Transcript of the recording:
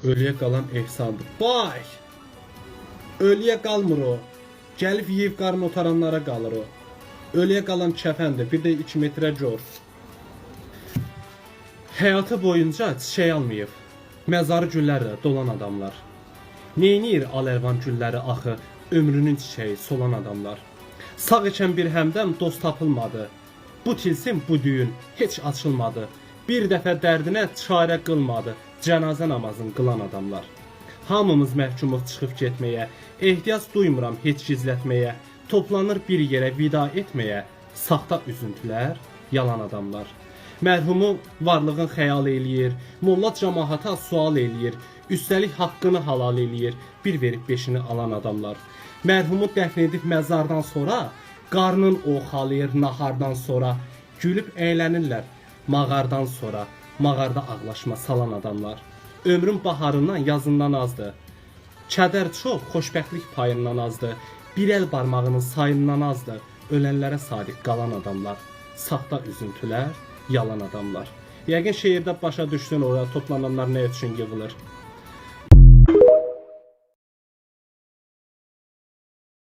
Ölüyə qalan ehsandır. Vay! Ölüyə qalmır o. Gəlib yeyib qarın otaranlara qalır o. Ölüyə qalan kəfəndir. Bir də 2 metrə gor. Həyatı boyunca çiçək almayıb. Məzarı güllərlə dolan adamlar. Neyniyir al-əlvan gülləri axı, ömrünün çiçəyi solan adamlar. Sağ ikən bir həmdəm dost tapılmadı. Bu tilsim, bu düyün heç açılmadı. Bir dəfə dərdinə çarə qılmadı cənazə namazını qılan adamlar. Hamımız məhkumuq çıxıb getməyə, ehtiyac duymuram heç gizlətməyə, toplanır bir yerə vida etməyə, saxta üzüntülər, yalan adamlar. Mərhumu varlığın xəyal eləyir, molla cəmaata sual eləyir, üstəlik haqqını halal eləyir, bir verib beşini alan adamlar. Mərhumu dəfn edib məzardan sonra, qarnın oxalayır nahardan sonra, gülüb əylənirlər mağardan sonra, mağarda ağlaşma salan adamlar. Ömrün baharından, yazından azdır. Kədər çox, xoşbəxtlik payından azdır. Bir əl barmağının sayından azdır. Ölənlərə sadiq qalan adamlar. Saxta üzüntülər, yalan adamlar. Yəqin şeirdə başa düşdün ora toplananlar nə üçün yığılır.